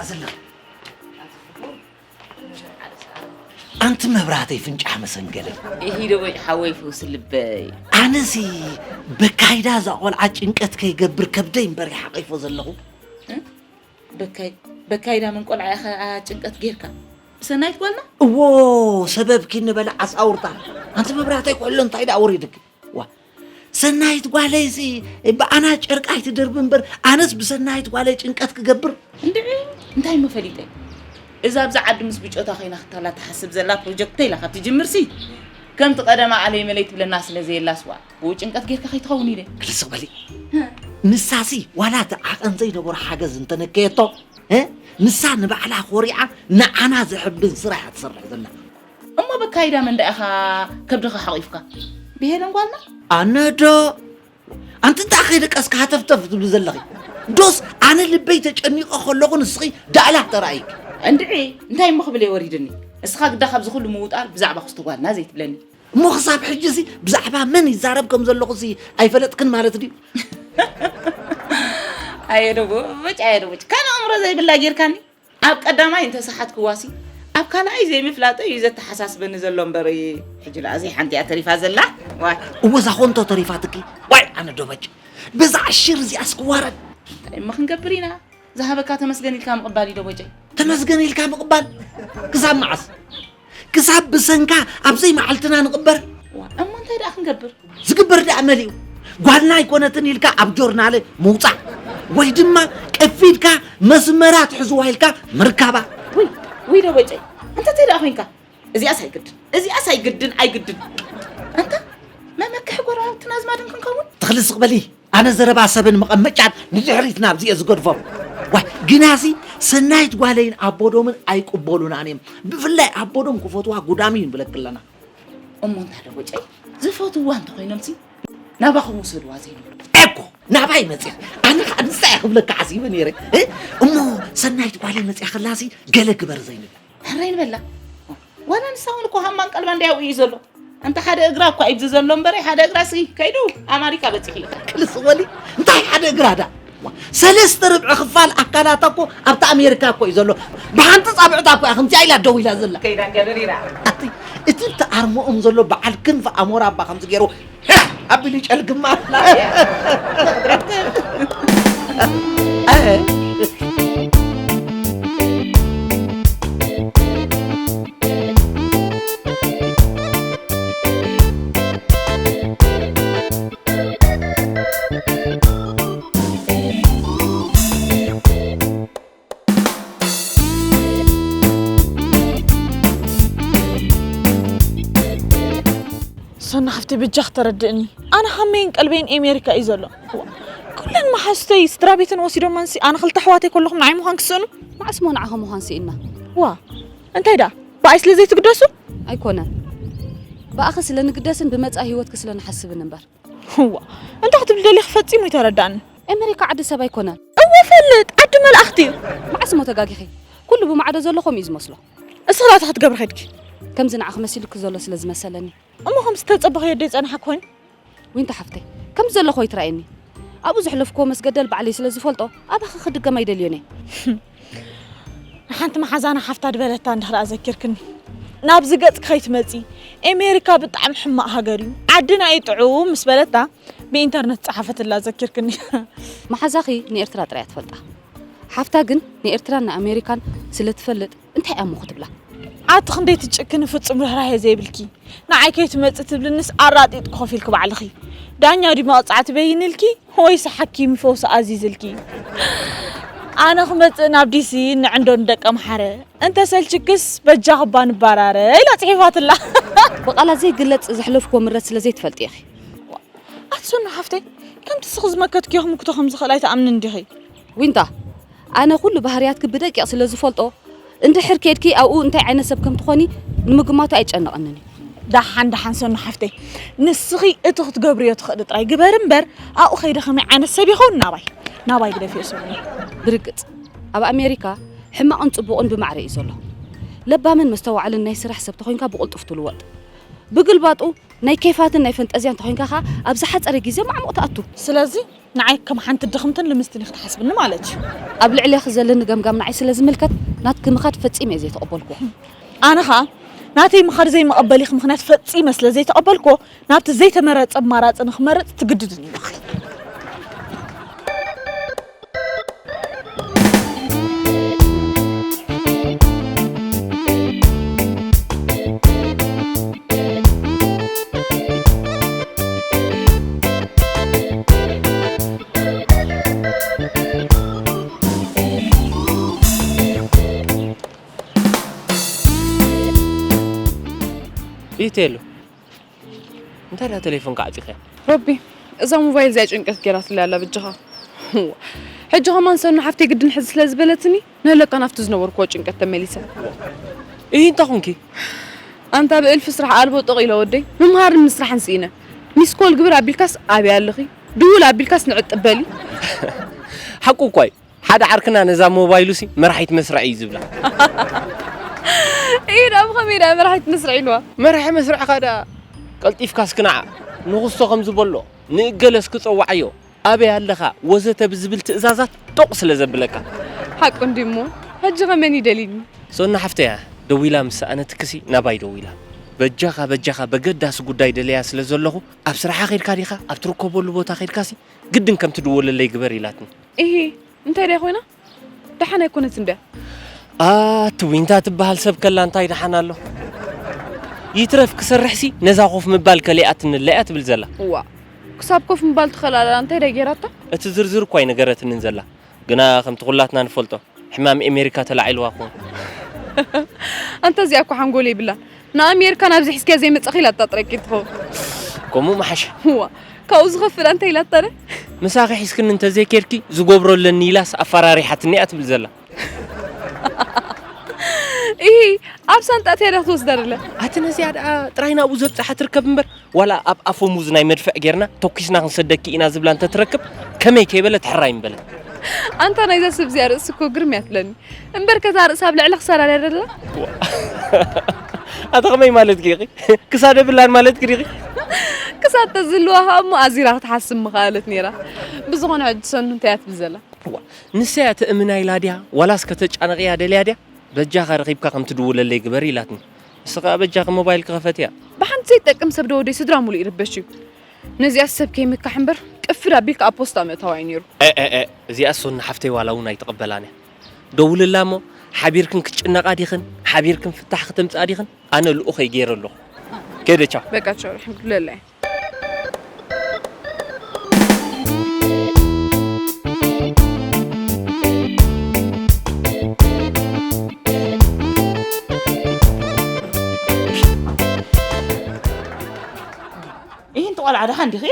ኣዘላ ኣንቲ መብራህተይ ፍንጫሕ መሰንገለይ። ይሂዶ ወይ ሓወይ ፈውሲ ልበይ። ኣነሲ በካይዳ እዛ ቆልዓ ጭንቀት ከይገብር ከብደይ እምበር ይሓቂፎ ዘለኹ። በካይ በካይዳ ምን ቆልዓ ኢኻ ጭንቀት ጌርካ ብሰናይት ጓልና? እዎ ሰበብኪ ንበላ ዓሳውርታ። ኣንቲ መብራህተይ ኩሕሎ እንታይ ደኣ ወሪድክ? ዋ ሰናይት ጓለይሲ ብኣና ጨርቃ ኣይትደርቢ እምበር ኣነስ ብሰናይት ጓለይ ጭንቀት ክገብር። እንድዒ እንታይ እሞ ፈሊጠ? እዛ ኣብዚ ዓዲ ምስ ብጮታ ኮይና ክታላ ትሓስብ ዘላ ፕሮጀክተይ ኢላ ካብ ትጅምርሲ ከምቲ ቀደማ ኣለይ መለይ ትብለና ስለ ዘየላስ ዋ ብኡ ጭንቀት ጌርካ ከይትኸውን ኢለ። ክልስቕ በሊ። ንሳሲ ዋላ እቲ ዓቐን ዘይነበሮ ሓገዝ እንተነከየቶ እ? ንሳ ንባዕላ ኮሪዓ ንዓና ዘሕብን ስራሕ እያ ትሰርሕ ዘላ። እሞ በካይዳ መን ደኣ ኢኻ ከብድኻ ሓቒፍካ? ብሄለን ጓልና? ኣነ ዶ ኣንቲ እንታይ ከይደቀስካ ሃተፍተፍ ትብሊ ዘለኺ? ዶስ ኣነ ልበይ ተጨኒቐ ከለኹ ንስኺ ዳእላ ተራእይኪ። እንድዒ እንታይ እሞ ክብል እየ ወሪድኒ? እስኻ ግዳ ካብዚ ኩሉ ምውጣር ብዛዕባ ክስቶ ጓልና ዘይትብለኒ? እሞ ክሳብ ሕጂ እዚ ብዛዕባ መን ይዛረብ ከም ዘለኹ እዚ ኣይፈለጥክን ማለት ድዩ? ኣየ ደቦጭ ኣየ ደቦጭ ከም ኣእምሮ ዘይብላ ጌርካኒ። ኣብ ቀዳማይ እንተሰሓትክዋሲ ኣብ ካልኣይ ዘይምፍላጠይ እዩ ዘተሓሳስበኒ ዘሎ እምበር ሕጂ ደኣ እዚ ሓንቲ እያ ተሪፋ ዘላ። ዋይ እወ እዛ ኾንቶ ተሪፋትኪ። ዋይ ኣነ ደበጭ በዛ ዕሽር እዚኣስ ክዋረድ። እንታይ እሞ ክንገብር ኢና ዝሃበካ ተመስገን ኢልካ ምቕባል እዩ ደቦጨይ። ተመስገን ኢልካ ምቕባል ክሳብ መዓስ? ክሳብ ብሰንካ ኣብ ዘይመዓልትና ንቕበር። እሞ እንታይ ደኣ ክንገብር? ዝግበር ደኣ መሊኡ። ጓልና ኣይኮነትን ኢልካ ኣብ ጆርናለ ምውፃእ ወይ ድማ ቀፊድካ መስመራ ትሕዝዋ ኢልካ ምርካባ። ውይ ውይ ደቦጨይ እንተ እንታይ ደኣ ኮይንካ እዚኣስ ኣይግድን እዚኣስ ኣይግድን ኣይግድን። ኣንታ መመክሒ ጎረባብትን ኣዝማድን ክንከውን። ትኽልስቕ በሊ። ኣነ ዘረባ ሰብን መቐመጫን ንድሕሪት ናብዚ እየ ዝገድፎም። ዋይ ግናሲ ሰናይት ጓለይን ኣቦዶምን ኣይቅበሉናን እዮም። ብፍላይ ኣቦዶም ክፈትዋ ጉዳም እዩ ንብለኪ ኣለና። እሞ እንታ ደቦጨይ ዝፈትውዋ እንተኾይኖምሲ ናባኹም ውሰድዋ ዘይንብሉ። እኮ ናባይ መፅያ ኣነ ከዓ ንሳ እየ ክብለካ ሓሲበ ነይረ። እ? እሞ ሰናይት ጓለይ መፅያ ከላሲ ገለ ግበር ዘይንብል። ሕራይ ንበላ። ዋላ ንሳ እውን እኮ ሃማን ቀልባን ዳያው እዩ ዘሎ። ኣንታ ሓደ እግራ እኳ እዩ ዘሎ እምበረ ሓደ እግራ ሲ ከይዱ ኣማሪካ በፂሑ እዩ። ክልስ ወሊ እንታይ ሓደ እግራ ዳ ሰለስተ ርብዒ ክፋል ኣካላታ እኮ ኣብታ ኣሜሪካ እኮ እዩ ዘሎ። ብሓንቲ ፃብዕታ እኮ እያ ከምዚኣ ኢላ ደው ኢላ ዘላ። ከይዳ ገለል ኢላ። ኣቲ እቲ ተኣርሞኦም ዘሎ በዓል ክንፊ ኣሞራ እባ ከምዚ ገይሩ ኣቢሉ ይጨልግማ። ሶና ሓፍቲ ብጃኽ ተረድእኒ። ኣነ ሃመይን ቀልበይን ኤሜሪካ እዩ ዘሎ። ኩለን መሓዙተይ ስድራ ቤተን ወሲዶመንሲ ኣነ ክልተ ኣሕዋተይ ከለኹም ንዓይ ምዃን ክስእኑ? መዓስ እሞ ንዓኹም ምዃን ስኢንና? ዋ እንታይ ደኣ ብኣይ ስለ ዘይትግደሱ? ኣይኮነን ብኣኺ ስለ ንግደስን ብመጻኢ ህይወትኪ ስለ ንሓስብን እምበር። እዋ እንታይ ክትብሊ ደሊኺ ፈጺሙ ኣይተረድኣንን። ኤመሪካ ዓዲ ሰብ ኣይኮነን። እወ እፈልጥ ዓዲ መላእኽቲ እዩ። መዓስ እሞ ተጋጊኺ? ኩሉ ብማዕዶ ዘሎ ከምኡ እዩ ዝመስሎ። እስኺ ላታ ክትገብሪ ኸድኪ። ከምዚ ንዓኺ መሲሉኪ ዘሎ ስለ ዝመሰለኒ። እሞ ከምዚ ተጸበኽዮ ዶ ይጸንሓ ክኾይኑ? ዊንታ ሓፍተይ ከምዚ ዘለኹ ኣይትረኣየኒ። ኣብኡ ዘሕለፍክዎ መስገደል ባዕለይ ስለ ዝፈልጦ ኣባኺ ክድገም ኣይደልዮን እየ። ንሓንቲ መሓዛና ሓፍታ ድበለታ እንድሕር ኣዘኪርክኒ ናብዚ ገጽኪ ከይትመጺ ኤሜሪካ ብጣዕሚ ሕማቕ ሃገር እዩ ዓድና እዩ ጥዑም ምስ በለታ ብኢንተርነት ዝጸሓፈትላ ኣዘኪርክኒ። መሓዛኺ ንኤርትራ ጥራይ እያ ትፈልጣ። ሓፍታ ግን ንኤርትራን ንኣሜሪካን ስለ ትፈልጥ እንታይ እያ እሞ ክትብላ። ኣቲ ክንደይ ትጭክኒ ፍጹም ርህራሄ ዘይብልኪ ንዓይ ከይትመጽእ ትብልንስ ኣራጢጥኪ ኮፍ ኢልኪ ባዕልኺ ዳኛ ድዩ መቕጻዕቲ በይንልኪ ወይስ ሓኪም ፈውሲ ኣዚዝልኪ ኣነ ክመጽእ ናብ ዲሲ ንዕንዶ ንደቀምሓረ እንተሰልችክስ በጃኺ እባ ንባራረ ኢላ ጽሒፋትላ ብቓላት ዘይግለጽ ዘሕለፍክዎ ምረት ስለ ዘይትፈልጢ ኢኺ። ኣቲ ሶኖ ሓፍተይ ከምቲ ንስኺ ዝመከትክዮ ክምክቶ ከም ዝኽእል ኣይትኣምንን ዲኺ? ዊንታ ኣነ ኩሉ ባህርያትኪ ብደቂቕ ስለ ዝፈልጦ እንድሕር ኬድኪ ኣብኡ እንታይ ዓይነት ሰብ ከም ትኾኒ ንምግማቱ ኣይጨንቐንን እዩ። ደሓን ደሓን ሶኖ ሓፍተይ ንስኺ እቲ ክትገብርዮ ትኽእሊ ጥራይ ግበሪ እምበር ኣብኡ ከይደ ከመይ ዓይነት ሰብ ይኸውን ናባይ ናባይ ግደፍዮ ሶኖ። ብርግጽ ኣብ ኣሜሪካ ሕማቕን ጽቡቕን ብማዕረ እዩ ዘሎ። ለባምን መስተዋዕልን ናይ ስራሕ ሰብ ተኾይንካ ብቕልጡፍ ትልወጥ። ብግልባጡ ናይ ኬፋትን ናይ ፈንጠዝያን ተኾይንካ ኸኣ ኣብ ዝሓጸረ ግዜ ማዕሙቕ ትኣቱ። ስለዚ ንዓይ ከም ሓንቲ ድኽምትን ልምስትን ኢኺ ትሓስብኒ ማለት እዩ። ኣብ ልዕሌኺ ዘለኒ ገምጋም ንዓይ ስለ ዝምልከት ናትኪ ምኻድ ፈጺመ እየ ዘይተቐበልኩዎ። ኣነ ኸኣ ናተይ ምኻድ ዘይመቐበሊኺ ምኽንያት ፈጺመ ስለ ዘይተቐበልኩዎ ናብቲ ዘይተመረጸ ኣማራጺ ንኽመርጽ ትግድድኒ ኢኺ። ኢቴሉ እንታይ ደኣ ተሌፎንካ ዓጺኽያ? ረቢ፣ እዛ ሞባይል እዚኣ ጭንቀት ገይራትለይ ኣላ በጃኻ። ሕጂ ከማን ሰኑ ሓፍተይ ግድን ሕዚ ስለ ዝበለትኒ፣ ንህለካ ናብቲ ዝነበርኩዎ ጭንቀት ተመሊሰ። እይ፣ እንታይ ኾንኪ? ኣንታ ብእልፊ ስራሕ ኣልቦ ጠቕ ኢለ ወደይ፣ ምምሃርን ምስራሕን ስኢነ። ሚስ ኮል ግብር ኣቢልካስ ኣበይ ኣለኺ? ድውል ኣቢልካስ ንዕጥ በሊ። ሓቁ እኳ እዩ። ሓደ ዓርክና ነዛ ሞባይሉሲ መራሒት መስርዕ እዩ ዝብላ። እዩ ደኣ ብኸመይ ደኣ መራሒት መስርዕ ኢልዋ? መራሒ መስርዕኻ ደኣ ቀልጢፍካ እስኪ ንዓ ንኹስቶ ከም ዝበሎ ንእገለ እስኪ ጸውዓዮ ኣበይ ኣለኻ ወዘተ ብዝብል ትእዛዛት ጦቕ ስለ ዘብለካ። ሓቁ እንዲሞ ሕጂ ኸመን ይደሊኒ? ሶና ሓፍተያ ደዊላ ምስ ሰኣነትክሲ ናባይ ደዊላ። በጃኻ በጃኻ በገዳሲ ጉዳይ ደለያ ስለ ዘለኹ ኣብ ስራሓ ኸይድካ ዲኻ ኣብ ትርከበሉ ቦታ ኸይድካሲ ግድን ከም ትድወለለይ ግበር ኢላትኒ። እሂ እንታይ ድያ ኮይና? ደሓን ኣይኮነትን ድያ? ኣቲ ዊንታ ትበሃል ሰብ ከላ እንታይ ደሓን ኣሎ? ይትረፍ ክሰርሕሲ ነዛ ኮፍ ምባል ከሊኣትኒ ኣላ እያ ትብል ዘላ። እዋ ክሳብ ኮፍ ምባል ትኽእል ኣላ እንታይ ድያ ጌራታ? እቲ ዝርዝር እኳ ኣይነገረትንን ዘላ። ግና ከምቲ ኩላትና ንፈልጦ ሕማም ኤሜሪካ ተላዒልዋ ክውን። ኣንታ እዚኣ እኮ ሓንጎል የብላን። ንኣሜሪካ ናብዚ ሒዝክያ ዘይመጻኺ ኢላታ ጥራይ ከይትኸውን። ከምኡ ምሓሸ። እዋ ካብኡ ዝኸፍእ እንታይ ኢላታ ደ? ምሳኺ ሒዝክኒ እንተዘይኬድኪ ዝገብሮ ኣለኒ ኢላስ ኣፈራሪሓትኒ እያ ትብል ዘላ። ኢሂ ኣብ ሳንጣ እትያ ዶ ክትወስዳ ደላ? ኣቲ ነዚኣ ደኣ ጥራይ ናብኡ ዘብጽሓ ትርከብ እምበር ዋላ ኣብ ኣፈሙዝ ናይ መድፍዕ ጌርና ተኲስና ክንሰደኪ ኢና ዝብላ እንተትረክብ ከመይ ከይበለት ሕራይ ምበለት። ኣንታ ናይዛ ሰብ እዚኣ ርእሲ እኮ ግርም እያ ትብለኒ። እምበር ከዛ ርእሲ ኣብ ልዕሊ ክሳዳ ድያ ደላ? ኣታ ከመይ ማለትኪ ኢኺ? ክሳድ የብላን ማለትኪ ዲኺ? ክሳድ ተዝህልዋ ኸኣ እሞ ኣዚራ ክትሓስብ ምኸኣለት ነይራ። ብዝኾነ ሕጂ ሰኑ እንታይ እያ ትብል ዘላ? እዋ ንሳ እያ ተእምና ኢላ ድያ ዋላስ ከተጫንቕያ ደልያ ድያ? በጃኻ ረኺብካ ከም ትድውለለይ ግበር ኢላትኒ። ንስኻ በጃኺ ሞባይል ክኸፈትያ። ብሓንቲ ዘይጠቅም ሰብ ዶ ወደይ ስድራ ሙሉእ ይርበሽ እዩ። ነዚኣ ሰብ ከይምካሕ እምበር ቅፍድ ኣቢልካ ኣብ ፖስታ ምእታዋ እዩ ነይሩ። እዚኣ ሶኒ ሓፍተይ ዋላ እውን ኣይትቕበላን እያ። ደውልላ እሞ ሓቢርክን ክትጭነቓ ዲኽን ሓቢርክን ፍታሕ ክተምፅኣ ዲኽን ኣነ ልኡኸይ ገይረ ኣለኹ። ከይደ ቻው። በቃ ቻው ርሕም ክብለላ እየ። ይህን ትቆልዓ ደሓን ዲኺ?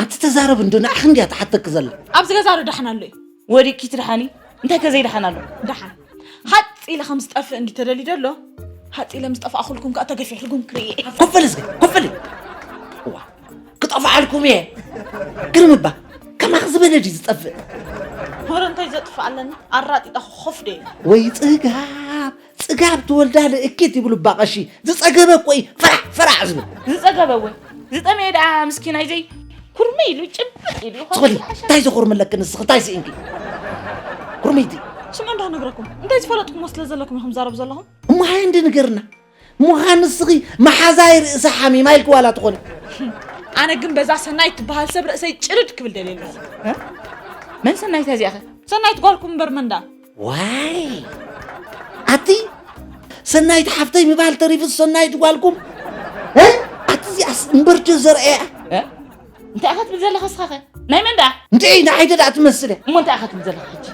ኣቲ ተዛረብ እንዶ ንዓኺ እንድያ ትሓተኪ ዘላ። ኣብዚ ገዛ ዶ ደሓን ኣሎ እዩ? ወዲቅኪ ትደሓኒ? እንታይ ከ ዘይደሓን ኣሎ? ደሓን። ሃጥ ኢለ ከም ዝጠፍእ እንዲ ተደልዩ ደሎ። ሃጥ ኢለ ምስ ጠፋእኹልኩም ከኣ ተገፊሕልኩም ክርኢ እየ። ኮፍ በል እስከ፣ ኮፍ በል። እዋ፣ ክጠፍኣልኩም እየ። ግርም እባ፣ ከማኺ ዝበለ ድዩ ዝጠፍእ? ወረ እንታይ ዘጥፍእ ኣለኒ? ኣራጢጣ ኮፍ ዶ ኢለ። ወይ ጽጋብ፣ ጽጋብ ትወልዳ ልእኪት ይብሉ እባ ቀሺ። ዝጸገበ እኮ እዩ ፈራሕ ፈራሕ ዝብል። ዝጸገበ ወይ ዝጠመየ ደኣ ምስኪናይ ዘይ ኩርመይ ኢሉ ጭብጥ ኢሉ ይኾን። ጽኸሊ፣ እንታይ ዘኹርምለኪ ንስኺ? እንታይ ስኢንኪ? ኩርመይቲ። ስምዑ እንዳነግረኩም። እንታይ ዝፈለጥኩሞ ስለ ዘለኩም ኢኹም ዛረቡ ዘለኹም? እሞ ሃየ እንዲ ንገርና። ምዃን ንስኺ መሓዛይ ርእሲ ሓሚማ ኢልኪ ዋላ ትኾኒ። ኣነ ግን በዛ ሰናይት ትበሃል ሰብ ርእሰይ ጭርድ ክብል ደልየ ኣለኹ። እ? መን ሰናይት እዚኣ ኸ? ሰናይት ጓልኩም እምበር መን ደኣ? ዋይ! ኣቲ ሰናይት ሓፍተይ ምባል ተሪፉ ሰናይት ጓልኩም? እ? ኣቲ እዚኣስ እምበር ዶ ዘርእያ? እ? እንታይ ኢኻ ትብል ዘለኻ እስኻ ኸ? ናይ መን ደኣ? እንታይ ንዓይ ደኣ ትመስል እያ? እሞ እንታይ ኢኻ ትብል ዘለኻ ሕጂ?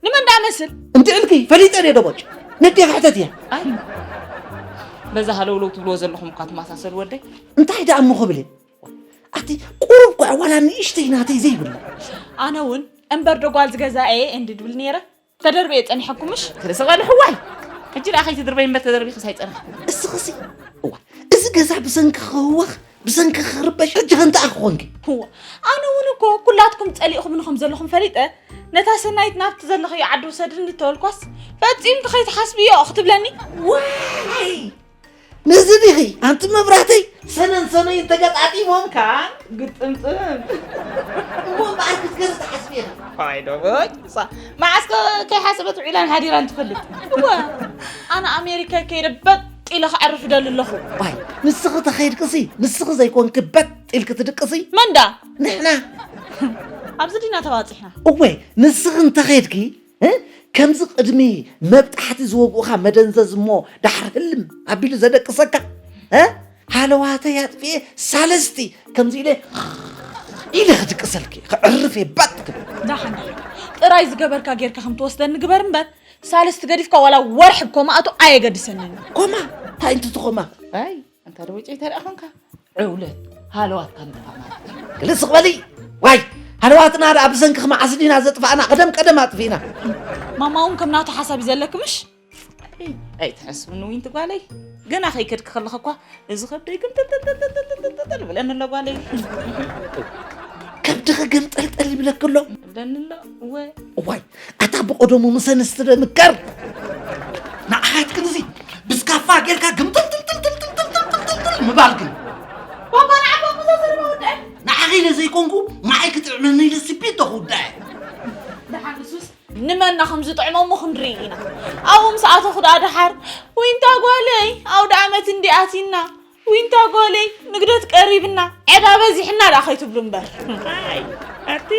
ንመን ደኣ መስል? እንታይ ኢልኪ? ፈሊጠ ድየ ዶ ቦጭ? ነዴ ክሕተት እያ። ኣይ፣ በዛ ሃለውለው ትብልዎ ዘለኹም እኳ ትመሳሰሉ ወደይ። እንታይ ደኣ እሞ ክብል እየ? ኣቲ ቁሩብ እኳ ዋላ ንእሽተይ ናተይ ዘይብላ። ኣነ እውን እምበር ዶ ጓል ዝገዛ እየ እንዲ ድብል ነይረ። ተደርበየ ጸኒሐኩምሽ? ተደሰቐሉ ሕዋይ። ሕጂ ደኣ ከይትድርበይ እምበር ተደርቢኽስ ኣይጸንሕኩ። እስኽሲ፣ እዋ፣ እዚ ገዛ ብሰንኪ ክህወኽ፣ ብሰንኪ ክርበሽ፣ ሕጂ ከ እንታይ ኣኾንኪ? እዋ፣ ኣነ እውን እኮ ኩላትኩም ጸሊእኹምኒ ከም ዘለኹም ፈሊጠ፣ ነታ ሰናይት ናብቲ ዘለኽዮ ዓዲ ውሰድኒ እንተበልኳስ፣ ፈጺምኪ ከይትሓስብዮ ክትብለኒ? ዋይ! ነዚ ዲኺ ኣንቲ መብራህተይ ሰነን ሰነይን ተገጣጢሞምካ ግጥምጥም። እሞ እምበኣር ክትገርዝ ትሓስብ ኢኻ። ኣይ ዶ በይ፣ እሳ መዓስ ከ-፣ ከይሓሰበት ውዒላን ሓዲራን ትፈልጥ? እወ፣ ኣነ ኣሜሪካ ከይደ በጥ ኢለ ከዕርፍ ደሊ ኣለኹ። ዋይ፣ ንስኺ ተኸይድክሲ፣ ንስኺ ዘይኮንኪ በጥ ኢልኪ ትድቅሲ። መንዳ? ንሕና። ኣብዚ ዲና ተባፂሕና። እወ፣ ንስኺ እንተኸይድኪ፣ እ? ከምዚ ቅድሚ መብጣሕቲ ዝወግኡኻ መደንዘዝ እሞ ዳሕር ህልም ኣቢሉ ዘደቅሰካ፣ እ? ሃለዋተይ ኣጥፊኤ ሳልስቲ ከምዚ ኢለ ኢለ ክድቅሰልኪ፣ ክዕርፍ እየ ባጥ ክብል። ዳሓን ዳሓን። ጥራይ ዝገበርካ ጌርካ ከም ትወስደኒ ግበር እምበር፣ ሳልስቲ ገዲፍካ ዋላ ወርሒ ኮማ ኣቶ ኣየገድሰንን እዩ። ኮማ? እንታይ እንትቲ ኮማ? ኣይ፣ ኣንታ ዶ ወጨይ ተደኣ ኾንካ? ዕውለት ሃለዋትካ ምጥፋእ ማለት እዩ። ግልጽ በሊ። ዋይ፣ ሃለዋትና ደኣ ብሰንክኺ መዓስ ዲና ዘጥፋእና? ቀደም ቀደም ኣጥፊእና። ማማ እውን ከም ናቱ ሓሳብ እዩ ዘለኪ ምሽ? ኣይ፣ ኣይትሐስብኒ ዊንቲ ጓለይ። ገና ከይከድኪ ከለኺ እኳ እዚ ከብደይ ግምጥልጥልጥልጥልጥል ይብለኒ ኣሎ ጓለይ። ከብድኺ ግምጥልጥል ይብለኪ ኣሎ? ይብለኒ ኣሎ። እወ። እዋይ፣ ኣታ ብቐደሙ ምስ ኣንስቲ ዶ ምከር? ንዓኻትክን እዚ ብስካፋ ጌርካ ግምጥልጥልጥልጥልጥልጥልጥልጥል ምባል ግን። ባባ ንዓኻ እኮ እዛ ዘረባ ወድአ። ንዓኺ ኢለ ዘይኮንኩ፣ ንዓይ ክጥዕመኒ ኢለ ስፒቶ ክውዳእ። ደሓን ንሱስ ንመና ከም ዝጥዕሞ እሞ ክንርኢ ኢና። ኣብኡ ምስ ኣተኹ ደኣ ደሓር፣ ዊንታ ጓለይ፣ ኣውደ ዓመት እንዲ ኣቲና፣ ዊንታ ጓለይ፣ ንግደት ቀሪብና፣ ዕዳ በዚሕና ደኣ ከይትብሉ እምበር። ኣይ፣ ኣቲ፣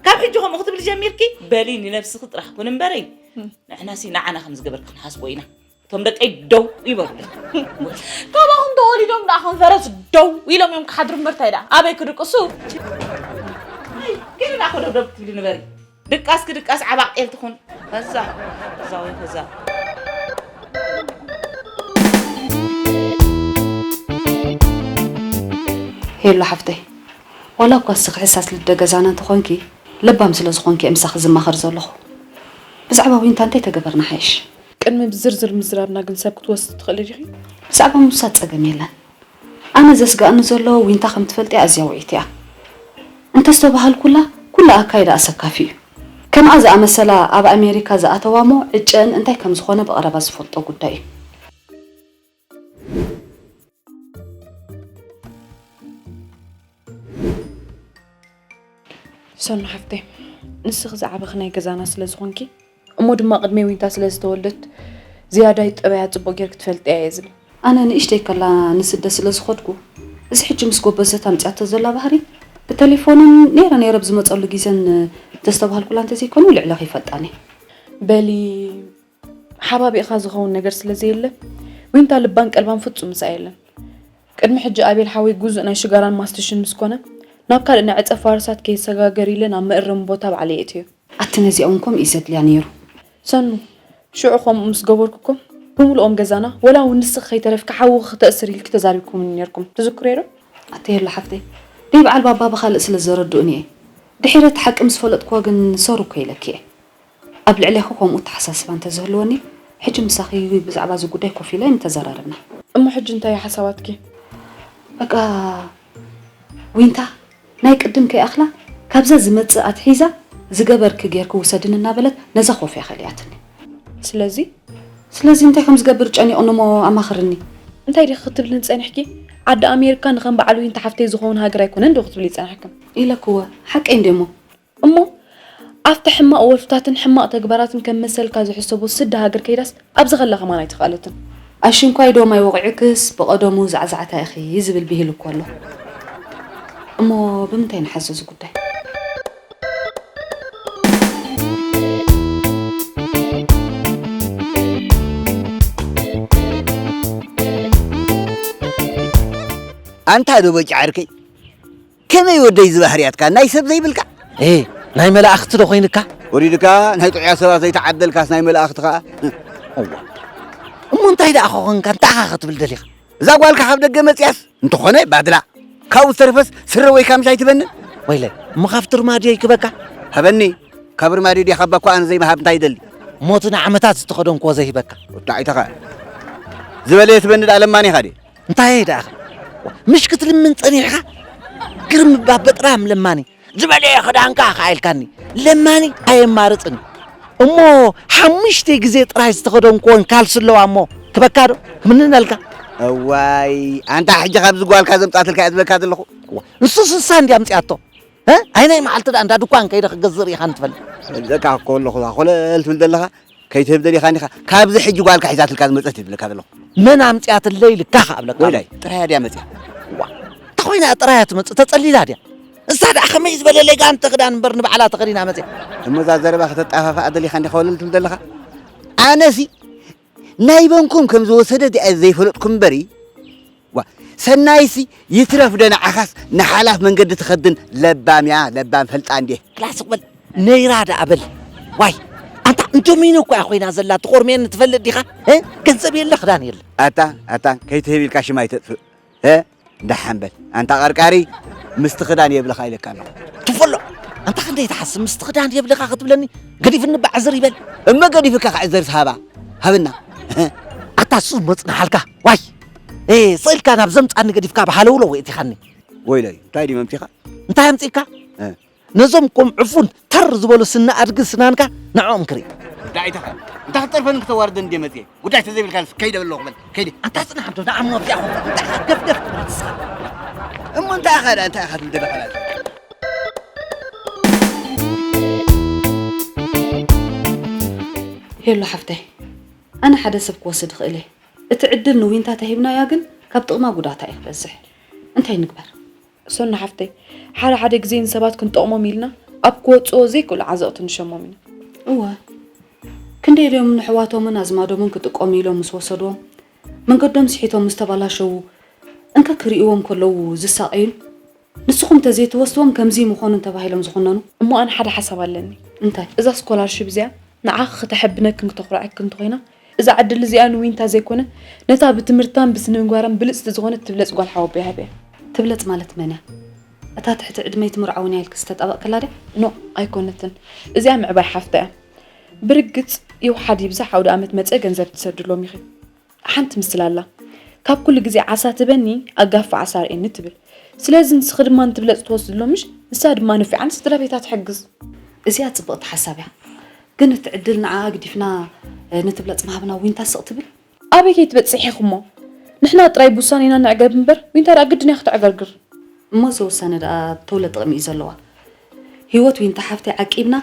ካብ ሕጂ ከምኡ ክትብሊ ጀሚርኪ? በሊ ንነብስኺ ጥራሕ ኩን እምበረይ፣ ንሕናሲ ንዓና ከም ዝገበርኪ ክንሓስቦ ኢና። እቶም ደቀይ ደው ይበሉለይ። ካባኹም ተወሊዶም ደኣ ከም ፈረስ ደው ኢሎም እዮም ክሓድሩ እምበር ታይ ደኣ ኣበይ ክድቅሱ? ኣይ፣ ገለ ደኣ ኮደብደብ ትብሊ ንበሪ። ድቃስ ክድቃስ ዓባቕ ጤል ትኹን። ከዛ፣ ከዛ ወይ ከዛ። ሄሎ ሓፍተይ፣ ዋላ እኳ እስኺ ሕሳስ ልደ ገዛና እንተኾንኪ፣ ለባም ስለ ዝኾንኪ እየ ምሳኺ ዝማኸር ዘለኹ። ብዛዕባ ዊንታ እንታይ ተገበርና ሓይሽ? ቅድሚ ብዝርዝር ምዝራብና ግን ሰብ ክትወስዲ ትኽእሊ ዲኺ? ብዛዕባ ምውሳድ ጸገም የለን። ኣነ ዘስግኣኒ ዘሎ ዊንታ ከም ትፈልጥያ ኣዝያ ውዒት እያ። እንተስተባሃልኩላ ኩሉ ኣካይዳ ኣሰካፊ እዩ። ከምኣ ዝኣመሰላ ኣብ ኣሜሪካ ዝኣተዋ እሞ ዕጨአን እንታይ ከም ዝኾነ ብቐረባ ዝፈልጦ ጉዳይ እዩ። ሰኑ ሓፍተይ፣ ንስኺ ዝዓበኺ ናይ ገዛና ስለ ዝኾንኪ፣ እሞ ድማ ቅድሚ ዊንታ ስለ ዝተወልደት ዝያዳይ ጠባያ ጽቡቕ ጌርኪ ትፈልጥያ እየ ዝብል። ኣነ ንእሽተይ ከላ ንስደት ስለ ዝኸድኩ፣ እዚ ሕጂ ምስ ጎበዘት ኣምጺኣቶ ዘላ ባህሪ፣ ብቴሌፎንን ነይረ ነይረ ብዝመጸሉ ግዜን ተስተባሃልኩላ እንተዘይኮነ ልዕለኺ ይፈልጣኒ። በሊ፣ ሓባቢእኻ ዝኸውን ነገር ስለ ዘየለ፣ ዊንታ ልባን ቀልባን ፍጹም ምሳኣ የለን። ቅድሚ ሕጂ ኣቤል ሓወይ ግዙእ ናይ ሽጋራን ማስትሽን ምስ ኮነ፣ ናብ ካልእ ናይ ዕጸ ፋርሳት ከይሰጋገር ኢለ ናብ መእረሚ ቦታ ባዕለይ የእትዮ። ኣቲ ነዚኣ እውን ከምኡ እዩ ዘድልያ ነይሩ። ሰኑ፣ ሽዑ ከምኡ ምስ ገበርኩ እኮ፣ ብምልኦም ገዛና፣ ወላ እውን ንስኺ ከይተረፍኪ ሓውኺ ክተእስር ኢልኪ ተዛሪብኩምኒ ነይርኩም። ትዝክርዮ ዶ? ኣቲ የሎ ሓፍተይ፣ ደይ በዓል ባባ ብኻልእ ስለ ዘረድኡኒ እየ። ድሒረ እቲ ሓቂ ምስ ፈለጥክዎ ግን ሰሩ እኮ ኢለኪ እየ። ኣብ ልዕሌኺ ከምኡ ኣተሓሳስባ እንተዝህልወኒ፣ ሕጂ ምሳኺ ብዛዕባ እዚ ጉዳይ ኮፍ ኢለ ምተዘራረብና። እሞ ሕጂ እንታይ እዩ ሓሳባትኪ? በቃ ዊንታ፣ ናይ ቅድም ከይኣኽላ፣ ካብዛ ዝመጽእ ኣትሒዛ ዝገበርኪ ጌርኪ ውሰድኒ እናበለት ነዛ ኮፍ እያ ከሊኣትኒ። ስለዚ? ስለዚ እንታይ ከም ዝገብር ጨኒቑኒ እሞ ኣማኽርኒ። እንታይ ዲኺ ክትብልኒ ጸኒሕኪ? ዓዲ ኣሜሪካ ንኸም በዓል ዊንታ ሓፍተይ ዝኸውን ሃገር ኣይኮነን ዶ ክትብሊ ጸኒሕክን? ኢለክወ፣ ሓቀይ እንድየ እሞ። እሞ ኣብቲ ሕማቕ ወልፍታትን ሕማቕ ተግባራትን ከም መሰልካ ዝሕሰቦ ስዲ ሃገር ከይዳስ ኣብዚ ከላ ከማን ኣይተኻእለትን። ኣሽንኳይ ዶ ማይ ወቒዑክስ ብቐደሙ ዛዕዛዕታ ኢኺ ዝብል ብሂል እኮ ኣሎ። እሞ ብምንታይ ንሓዞ እዚ ጉዳይ? ኣንታ ዶ በጫ ዓርከይ፣ ከመይ ወደይ ዝበህርያትካ ናይ ሰብ ዘይብልካ? ኤ፣ ናይ መላእኽቲ ዶ ኮይንካ? ወሪድካ ናይ ጥዑያ ሰባት ዘይተዓደልካስ ናይ መላእኽቲ ከኣ? እዋ። እሞ እንታይ ደኣ ኾንካ? እንታይ ኢኻ ክትብል ደሊኻ? እዛ ጓልካ ካብ ደገ መጽያስ እንተኾነ ባድላ። ካብኡ ዝተረፈስ ስረ ወይ ካምሻ ኣይትበንን? ወይለይ፣ እሞ ካብቲ ርማድዮ ይክበካ? ሃበኒ። ካብ ርማድዮ ድያ ካብ ባኮ ኣነ ዘይምሃብ እንታይ ይደሊ? እሞ እቲ ንዓመታት ዝተኸደንክዎ ዘይህበካ? ወዲ ዓይተኻ። ዝበለ የትበኒ ደኣ ለማኒ ኢኻ ድየ? እንታይ ደኣ? ምሽ ክትልምን ጸኒሕካ? ግርም እባ በጥራም ለማኒ። ዝበለየ ክዳንካ ከኣ ኢልካኒ። ለማኒ ኣየማርጽን። እሞ ሓሙሽተ ግዜ ጥራይ ዝተኸደንክዎን ካልሲ ኣለዋ እሞ ክበካ ዶ? ክምንነልካ? እዋይ፣ ኣንታ ሕጂ ካብዚ ጓልካ ዘምጻትልካ እየ ዝብለካ ዘለኹ። እዋ፣ ንሱ ስሳ እንድያ ኣምጺኣቶ። እ? ኣይ ናይ መዓልቲ ደኣ እንዳ ድኳን ከይደ ክገዝእ ርኢኻኒ ትፈልጥ? እብለካ እኮ ኣለኹ፣ ኮለል ትብል ዘለኻ፣ ከይትህብ ደሊኻ እንዲኻ፣ ካብዚ ሕጂ ጓልካ ሒዛትልካ ዝመጸት እየ ዝብለካ ዘለኹ። መን ኣምጺኣትለይ ኢልካ ከኣ እብለካ ኣለኹ። ወይላይ፣ ጥራያ ድያ መጺኣ? እዋ፣ እንታይ ኮይና ጥራያ ትመጽእ? ተጸሊላ ድያ? እሳ ደኣ ከመይ ዝበለ ሌጋንተ ክዳን እምበር ንባዕላ ተኸዲና መጺኣ። እሞ እዛ ዘረባ ከተጣፋፍኣ ደሊኻ እንዲኻ ኮለል ትብል ዘለኻ? ኣነሲ ናይ በንኩም ከም ዝወሰደ ድኣ ዘይፈለጥኩ እምበሪ፣ ዋ፣ ሰናይሲ ይትረፍ ዶ ንዓኻስ ንሓላፍ መንገዲ ትኸድን ለባም እያ፣ ለባም ፈልጣ እንዴ። ክላስ በል፣ ነይራ ደኣ በል። ዋይ፣ ኣንታ እንዶሚኖ እኮ እያ ኮይና ዘላ፣ ትቆርሜኒ ትፈልጥ ዲኻ? እ? ገንዘብ የለ፣ ክዳን የለ። ኣታ፣ ኣታ፣ ከይትህብ ኢልካ ሽም ኣይተጥፍእ። እ? ደሓን በል። ኣንታ ቀርቃሪ፣ ምስቲ ክዳን የብልኻ ኢለካ ኣለኹ። ትፈሎ። ኣንታ ክንደይ ትሓስብ፣ ምስቲ ክዳን የብልኻ ክትብለኒ? ገዲፍኒ እባ ዕዝር ይበል። እመ ገዲፍካ ክዕዘር ሃባ። ሃብና። ኣታ እሱ መጽንሓልካ። ዋይ። እ፣ ስእልካ ናብ ዘምጻኒ ገዲፍካ ብሃለውለው የእቲኻኒ። ወይለይ፣ እንታይ ድዩ መምጺኻ? እንታይ ኣምጺእካ? እ። ነዞም ከም ዕፉን ተር ዝበሉ ስነ ኣድጊ ስናንካ ንዕኦም ክርኢ። ዳኢታኻ፣ እንታይ ክትጠርፈኒ ክተዋርደኒ እንድየ መጽየ? ጉዳይ ተዘይብልካ ንስ ከይደ በለኹ በል፣ ከይደ። ኣንታ ጽናሕ እንዶ ንዓም ወዲያ ኹም፣ እንታይ ኢኻ ገፍገፍ ትብል ንስኻ? እሞ እንታይ ኢኻ ደኣ፣ እንታይ ኢኻ ትብል ዘለኻ ደኣ? ሄሎ ሓፍተይ፣ ኣነ ሓደ ሰብ ክወስድ እኽእል እየ። እቲ ዕድል ንዊንታ ተሂብናያ ግን ካብ ጥቕማ ጉዳታ እዩ ክበዝሕ። እንታይ ንግበር? ሶና ሓፍተይ፣ ሓደ ሓደ ግዜ ንሰባት ክንጠቕሞም ኢልና ኣብ ክወጽኦ ዘይክእሉ ዓዘቕቲ ንሸሞም ኢና። እወ፣ ክንደይ ድዮም ንሕዋቶምን ኣዝማዶምን ክጥቀሙ ኢሎም ምስ ወሰድዎም፣ መንገዶም ስሒቶም ምስ ተባላሸዉ፣ እንከ ክርእይዎም ከለዉ ዝሳቐዩን፣ ንስኹም ተዘይትወስድዎም ከምዚ ምኾኑን ተባሂሎም ዝኹነኑ? እሞ ኣነ ሓደ ሓሳብ ኣለኒ። እንታይ? እዛ ስኮላርሺፕ እዚኣ ንዓኺ ክተሐብነክን ክተኹርዐክን እንተኾይና፣ እዛ ዕድል እዚኣ ንዊንታ ዘይኮነ፣ ነታ ብትምህርታን ብስነ ምግባራን ብልጽቲ ዝኾነት ትብለጽ ጓል ሓወቦይ ሃብያ። ትብለጽ ማለት መን እያ? እታ ትሕቲ ዕድመይ ትምርዓውን እያ ኢልክስ ዝተጣበቕክላ ድያ? ኖእ፣ ኣይኮነትን። እዚኣ ምዕባይ ሓፍታ እያ። ብርግጽ ይውሓድ ይብዛሕ ኣውደ ኣመት መጸ ገንዘብ ትሰድሎም ኢኺ። ሓንቲ ምስላ ኣላ። ካብ ኩሉ ግዜ ዓሳ ትበኒ፣ ኣጋፋ ዓሳ ኣርእየኒ ትብል። ስለዚ ንስኺ ድማ ንትብለጽ ትወስድሎም ምሽ? ንሳ ድማ ነፊዓ ንስድራ ቤታ ትሕግዝ። እዚኣ ጽብቕቲ ሓሳብ እያ። ግን እቲ ዕድል ንዓኣ ግዲፍና፣ እ፣ ንትብለጽ ምሃብና ዊንታ ስቕ ትብል? ኣበይ ከይትበጽሕ ኢኹሞ? ንሕና ጥራይ ብውሳኔና ንዕገብ እምበር፣ ዊንታ ደኣ ግድን እያ ክተዕገርግር። እሞ እዚ ውሳነ ደኣ ተውለ ጥቕሚ እዩ ዘለዋ። ህይወት ዊንታ ሓፍተይ ዓቂብና፣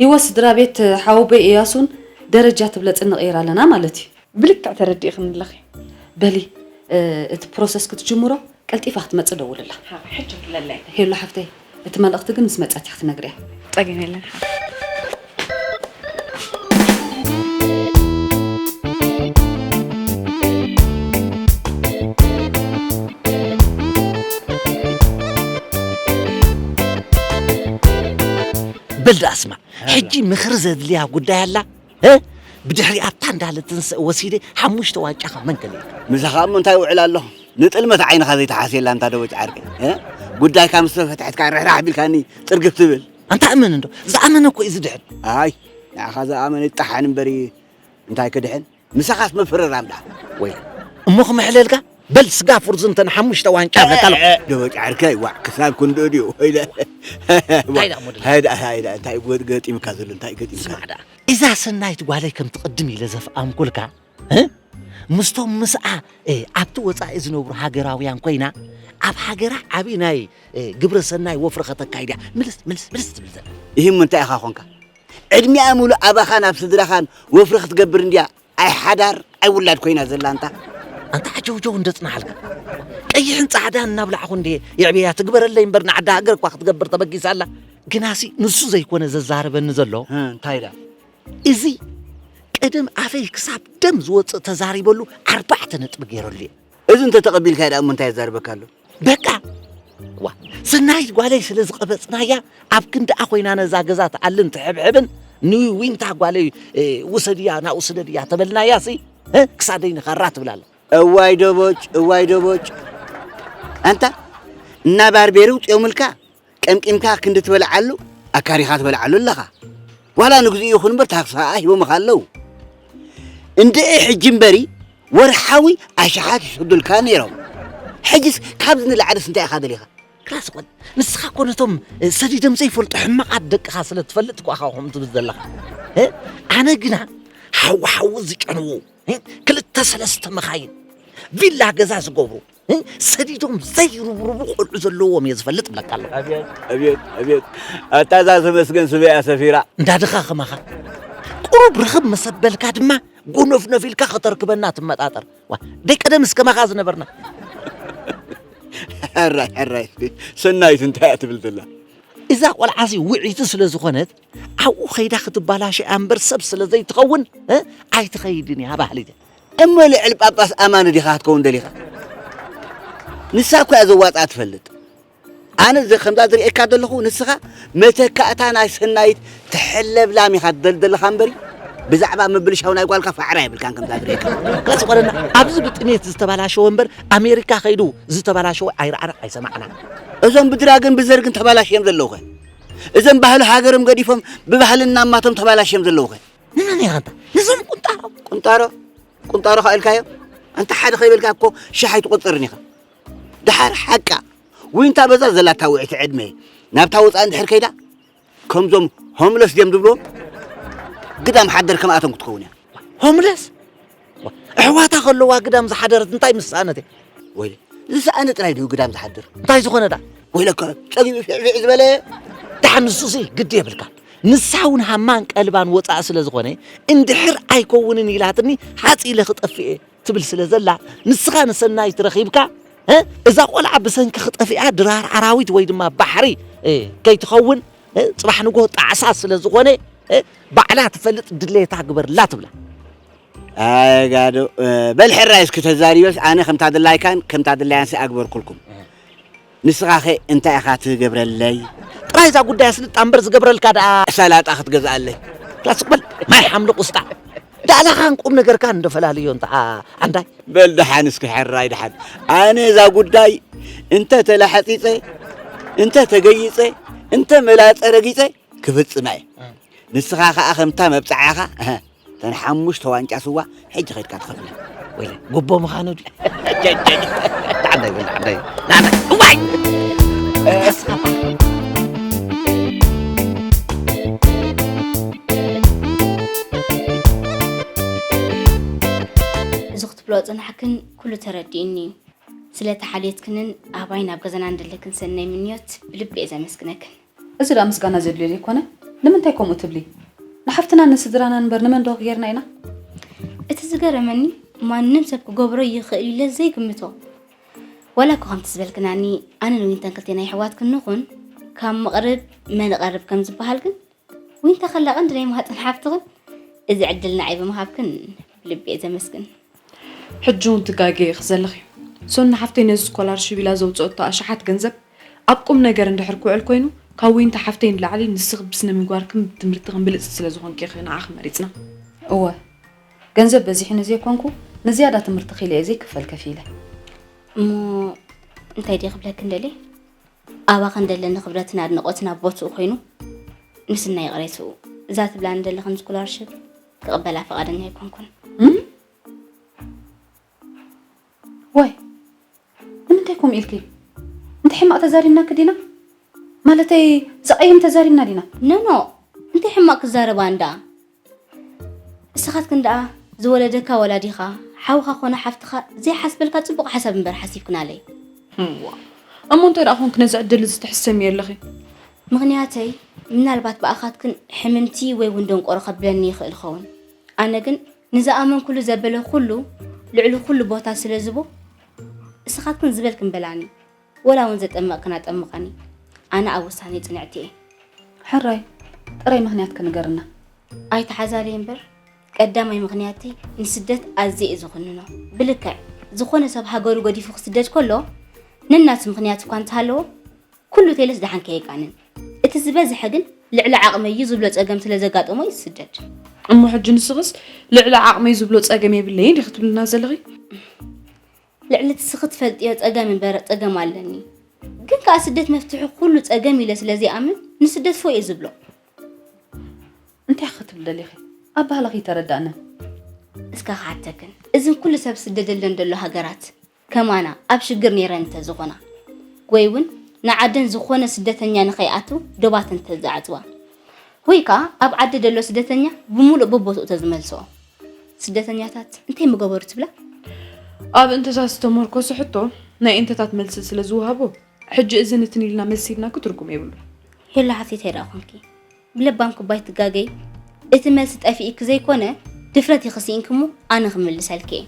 ህይወት ስድራ ቤት ሓወቦይ እያሱን ደረጃ ትብለጽን ንቕይር ኣለና ማለት እዩ። ብልክዕ ተረዲእኽኒ ኣለኺ። በሊ፣ እ፣ እቲ ፕሮሰስ ክትጅምሮ ቀልጢፋ ክትመጽእ ደውልላ። ሃ፣ ሕጂ ክለለይ። ሄሎ ሓፍተይ፣ እቲ መልእኽቲ ግን ምስ መጸት ኢኺ ክትነግርያ። ጸገም የለን። በል ደኣ ስማዕ፣ ሕጂ ምኽሪ ዘድልያ ጉዳይ ኣላ። እ? ብድሕሪ ኣብታ እንዳለ ትንስእ ወሲደ ሓሙሽተ ዋንጫ ካብ መንከለይ። ምሳኻ እሞ እንታይ ውዕል ኣሎ? ንጥልመት ዓይንኻ ዘይተሓስየላ እንታ ደቦጭ ዓርከይ። እ? ጉዳይካ ምስ ተፈትሐትካ ርሕራሕ ቢልካኒ ጥርግፍ ትብል። ኣንታ እመን እንዶ፣ ዝኣመነ እኮ እዩ ዝድሕን። ኣይ፣ ንዓኻ ዝኣመነ ይጠሓን እምበር እንታይ ክድሕን? ምሳኻስ ምፍርራም ደኣ። ወይ፣ እሞ ክምሕለልካ? በል ስጋ ፍርዙ እንተ ንሓሙሽተ ዋንጫ ኣለካ ኣሎ። እ፣ እ፣ ደቦጭ ዓርከይ፣ ዋዕ፣ ክሳብ ክንድኡ ድዩ? ወይለ። እንታይ ደኣ ሞዴል? ሃይዳ፣ ሃይዳ፣ እንታይ ገ-፣ ገጢምካ ዘሎ? እንታይ ገጢምካ? ስማዕ ደኣ። እዛ ሰናይት ጓለይ ከምቲ ቅድም ኢለ ዘፍኣምኩልካ፣ እ? ምስቶም ምስኣ፣ እ፣ ኣብቲ ወጻኢ ዝነብሩ ሃገራውያን ኮይና፣ ኣብ ሃገራ ዓቢ ናይ፣ እ፣ ግብረ ሰናይ ወፍሪ ከተካይድ እያ። ምልስ፣ ምልስ፣ ምልስ ትብል ዘላ። ይህም እንታይ ኢኻ ኾንካ? ዕድሚኣ ሙሉእ ኣባኻን ኣብ ስድራኻን ወፍሪ ክትገብር እንድያ። ኣይ ሓዳር፣ ኣይ ውላድ ኮይና ዘላ ኣንታ። ኣንታ ዓጀውጀው እንደ ጽናሓልካ። ቀይሕን ጻዕዳን እናብላዕኹ እንድየ የዕብያ ትግበረለይ እምበር ንዓዲ ሃገር እኳ ክትገብር ተበጊሳ ኣላ። ግናሲ ንሱ ዘይኮነ ዘዛርበኒ ዘሎ። እ፣ እንታይ ኢላ? እዚ ቅድም ኣፈይ ክሳብ ደም ዝወጽእ ተዛሪበሉ ኣርባዕተ ነጥቢ ገይረሉ እየ። እዚ እንተ ተቐቢልካዮ ደኣ እሞ እንታይ የዛርበካ ኣሎ? በቃ! ዋ፣ ሰናይት ጓለይ ስለ ዝቐበጽናያ፣ ኣብ ክንድኣ ኮይና ነዛ ገዛ ትዓልን ትሕብሕብን፣ ንዊንታ ጓለይ፣ እ፣ ውሰድያ፣ ናብኡ ስደድያ ተበልናያሲ፣ እ፣ ክሳደይ ንኻራ ትብል ኣላ። እዋይ ደቦጭ፣ እዋይ ደቦጭ። ኣንታ፣ እና ባርቤሪ ውጽኦምልካ፣ ቀምቂምካ ክንዲ ትበልዓሉ፣ ኣካሪኻ ትበልዓሉ ኣለኻ። ዋላ ንግዚኡ ይኹን እምበር፣ ታክሲ ኸኣ ሂቦምኻ ኣለዉ። እንድዒ ሕጂ እምበሪ፣ ወርሓዊ ኣሽሓት ይሰዱልካ ነይሮም። ሕጅስ ካብዚ ንላዕልስ እንታይ ኢኻ ደሊኻ? ክላስ ቆል፣ ንስኻ እኮ ነቶም፣ እ፣ ሰዲዶም ዘይፈልጡ ሕማቓት ደቅኻ ስለ ትፈልጥ እኮ ኢኻ ከምኡ ትብል ዘለኻ። እ? ኣነ ግና ሓዊ ሓዊ ዝጨንዉ፣ እ፣ ክልተ ሰለስተ መኻይን፣ ቪላ ገዛ ዝገብሩ፣ እ፣ ሰዲዶም ዘይርብርቡ ቆልዑ ዘለዎም እየ ዝፈልጥ ብለካ ኣለኹ። ኣብየት፣ ኣብየት፣ ኣብየት። ኣታ እዛ ተመስገን ስበያ ሰፊራ። እንዳድኻ ከማኻ ቁሩብ ርኽብ መሰበልካ ድማ ጎነፍነፍ ኢልካ ከተርክበና ትመጣጠር። ዋ፣ ደይ ቀደምስ ከማኻ ዝነበርና። ሕራይ፣ ሕራይ። ሰናይት እንታይ እያ ትብል ዘላ? እዛ ቆልዓሲ ውዒቲ ስለ ዝኾነት ኣብኡ ኸይዳ ክትባላሸ እያ እምበር ሰብ ስለ ዘይትኸውን፣ እ፣ ኣይትኸይድን እያ ባህሊት እያ። እሞ ልዕል ጳጳስ ኣማኒ ዲኻ ክትከውን ደሊኻ? ንሳ እኮ እያ ዘዋፅኣ ትፈልጥ። ኣነ ዘ- ከምዛ ዝርእየካ ዘለኹ ንስኻ መተካእታ ናይ ሰናይት ተሐለብላም ኢኻ ትደሊ ዘለኻ እምበሪ ብዛዕባ ምብልሻው ናይ ጓልካ ፋዕራ የብልካን ከምዛ ዝርእየካ። ቀስ ቆለና ኣብዚ ብጥሜት ዝተባላሸወ እምበር ኣሜሪካ ኸይዱ ዝተባላሸወ ኣይረኣና ኣይሰማዕና። እዞም ብድራግን ብዘርግን ተባላሽዮም ዘለውኸ? እዞም ባህሊ ሃገርም ገዲፎም ብባህልና እማቶም ተባላሽዮም ዘለውኸ? ንመን ኢኻ እንታ? ንዞም ቁንጣሮ። ቁንጣሮ ቁንጣሮ ኸኣ ኢልካዮ? ኣንታ ሓደ ኸይበልካ እኮ ሻሕ ኣይትቆጽርን ኢኻ። ደሓር ሓቃ ዊንታ በዛ ዘላታ ውዕቲ ዕድመ ናብታ ወጻኢ እንድሕር ከይዳ ከምዞም ሆምለስ ድዮም ዝብልዎም ግዳም ሓደር ከምኣቶም ክትኸውን እያ። ሆምለስ ኣሕዋታ ከለዋ ግዳም ዝሓደረት እንታይ ምሳነት እያ? ወይለ ዝሰኣነ ጥራይ ድዩ ግዳም ዝሓድር? እንታይ ዝኾነ ዳ? ወይለካ ጸጊቡ ፊዕፊዕ ዝበለ። ደሓን ንሱሲ ግዲ የብልካ። ንሳ እውን ሃማን ቀልባን ወፃእ ስለ ዝኾነ እንድሕር ኣይከውንን ኢላትኒ ሓፂ ኢለ ክጠፍእ እየ ትብል ስለ ዘላ ንስኻ ንሰናይት ረኺብካ እ፣ እዛ ቆልዓ ብሰንኪ ክጠፊኣ ድራር ኣራዊት ወይ ድማ ባሕሪ እ፣ ከይትኸውን እ፣ ፅባሕ ንጎ ጣዕሳ ስለ ዝኾነ እ፣ ባዕላ ትፈልጥ ድሌታ ግበርላ ትብላ። ኣጋዶ በል ሕራይ እስኪ ተዛሪበስ ኣነ ከምታ ድላይካን ከምታ ድላያን ሲ ኣግበርኩልኩም። ንስኻ ኸ እንታይ ኢኻ ትገብረለይ? ጥራይ እዛ ጉዳይ ኣስልጣ እምበር ዝገብረልካ ደኣ ሰላጣ ክትገዝኣለይ። ክላስ በል ማይ ሓምሊ ቁስጣ ዳእላኻን ቁም ነገርካን እንደፈላለዮ እንተ ዓንዳይ። በል ደሓን እስኪ ሕራይ ደሓን ኣነ እዛ ጉዳይ እንተ ተላሐፂፀ እንተ ተገይፀ እንተ መላፀ ረጊፀ ክፍፅማ እየ። ንስኻ ኸዓ ከምታ መብፅዓኻ እህ፣ ተን ሓሙሽተ ዋንጫ ስዋ ሕጂ ኸድካ ትኸፍላ። ወይለ ጉቦ ምዃኑ ድዩ? ጀጀ። ንዓንዳይ በል ንዓንዳይ ንዓንዳይ እዋይ እዚ ክትብሎ ጽናሕክን ኩሉ ተረዲኡኒ እዩ። ስለቲ ሓልዮትክንን ኣባይ ናብ ገዛና እንደለክን ሰናይ ምንዮት ብልቢ እየ ዘመስግነክን። እዚ ደኣ ምስጋና ዘድልዮ ዘይኮነ? ንምንታይ ከምኡ ትብሊ? ንሓፍትናን ንስድራናን እምበር ንመን ዶ ጌርና ኢና? እቲ ዝገረመኒ ማንም ሰብ ክገብሮ ይኽእል ኢለ ዘይግምቶ። ዋላ እኳ ከምቲ ዝበልክናኒ ኣነን ዊንታን ክልቴና የሕዋትክን ንኹን ካብ መቕርብ መን እቐርብ ከም ዝበሃል ግን ዊንታ ከላ ቀንዲ ናይ ማህፀን ሓፍትኽን እዚ ዕድል ንዓይ ብምሃብክን ብልቢ እየ ዘመስግን። ሕጂ እውን ትጋገ ኢኺ ዘለኺ። ሶኒ ሓፍተይ ነዚ ስኮላርሺፕ ኢላ ዘውፀአቶ ኣሽሓት ገንዘብ ኣብ ቁም ነገር እንድሕር ክውዕል ኮይኑ ካብ ዊንታ ሓፍተይ ንላዕሊ ንስኺ ብስነ ምግባርክን ብትምህርትኽን ብልፅቲ ስለ ዝኾንኪ ኢኺ ንዓኺ መሪፅና። እወ ገንዘብ በዚሑኒ ዘይኮንኩ ንዝያዳ ትምህርትኺ ኢለ እየ ዘይክፈል ከፊለ። እሞ እንታይ ድየ ክብለክን ደልየ? ኣባኽን ደለኒ ክብረትን ኣድንቖትን ኣብ ቦትኡ ኮይኑ ንስና ይቕሬትኡ እዛ ትብላኒ ደለኽን ስኮላርሽፕ ክቕበላ ፍቓደኛ ኣይኮንኩን። እም? ዋይ ንምንታይ ከምኡ ኢልኪ? እንታይ ሕማቕ ተዛሪብናኪ ዲና? ማለተይ ዘቐይም ተዛሪብና ዲና? ኖኖ እንታይ ሕማቕ ክዛረባ እንዳ እስኻትክን ደኣ ዝወለደካ ወላዲኻ ሓውኻ ኮነ ሓፍትኻ ዘይሓስበልካ ጽቡቕ ሓሳብ እምበር ሓሲብክናለይ። እዋ እሞ እንታይ ደኣ ኾንክ ነዚ ዕድል እዚ ትሕሰምዮ ኣለኺ? ምኽንያተይ ምናልባት ብኣኻትክን ሕምምቲ ወይ እውን ደንቆሮ ከብለኒ ይኽእል ኸውን። ኣነ ግን ንዝኣመንኩሉ ዘበለ ኩሉ ልዕሊ ኩሉ ቦታ ስለ ዝቦ እስኻትክን ዝበልክን በላኒ። ወላ እውን ዘጠመቕክን ኣጠምቐኒ ኣነ ኣብ ውሳነይ ፅንዕቲ እየ። ሕራይ ጥራይ ምኽንያትኪ ንገርና። ኣይትሓዛለይ እምበር ቀዳማይ ምኽንያተይ ንስደት ኣዝየ እየ ዝኹንኖ። ብልክዕ ዝኾነ ሰብ ሃገሩ ገዲፉ ክስደድ ከሎ ነናቱ ምኽንያት እኳ እንተሃለዎ ኩሉ ተይለስ ደሓን ከየቃንን። እቲ ዝበዝሐ ግን ልዕሊ ዓቕመይ እዩ ዝብሎ ፀገም ስለ ዘጋጠሞ እዩ ዝስደድ። እሞ ሕጂ ንስኽስ ልዕሊ ዓቕመይ ዝብሎ ፀገም የብለይን ዲኺ ትብልና ዘለኺ? ልዕሊ እቲ ስኺ ትፈልጥዮ ጸገም እምበር ጸገም ኣለኒ። ግን ከኣ ስደት መፍትሒ ኩሉ ጸገም ኢለ ስለ ዘይኣምን ንስደት ፎእ እየ ዝብሎ። እንታይ ክትብል ደሊኺ? ኣባህላኺ ኣይተረዳእንን። እስከ ክሓተክን፣ እዝን ኩሉ ሰብ ዝስደደለን ዘሎ ሃገራት ከማና ኣብ ሽግር ነይረን እንተ ዝኾና፣ ወይ እውን ንዓደን ዝኾነ ስደተኛ ንኸይኣቱ ዶባት እንተ ዝዓጽዋ፣ ወይ ከኣ ኣብ ዓዲ ዘሎ ስደተኛ ብምሉእ በቦትኡ ተዝመልስኦ፣ ስደተኛታት እንታይ ምገበሩ ትብላ? ኣብ እንተታት ዝተመርኮሰ ሕቶ ናይ እንተታት መልሲ ስለ ዝወሃቦ፣ ሕጂ እዚ ንትን ኢልና መልሲ ሂብናኪ ትርጉም የብሉን። ሄሎ ሓፍተይ፣ እንታይ ደኣ ኾንኪ? ብለባም ክባይ ትጋገይ። እቲ መልሲ ጠፊእኪ ዘይኮነ፣ ድፍረት ኢኺ ስኢንኪ እሞ ኣነ ክምልሰልኪ እየ።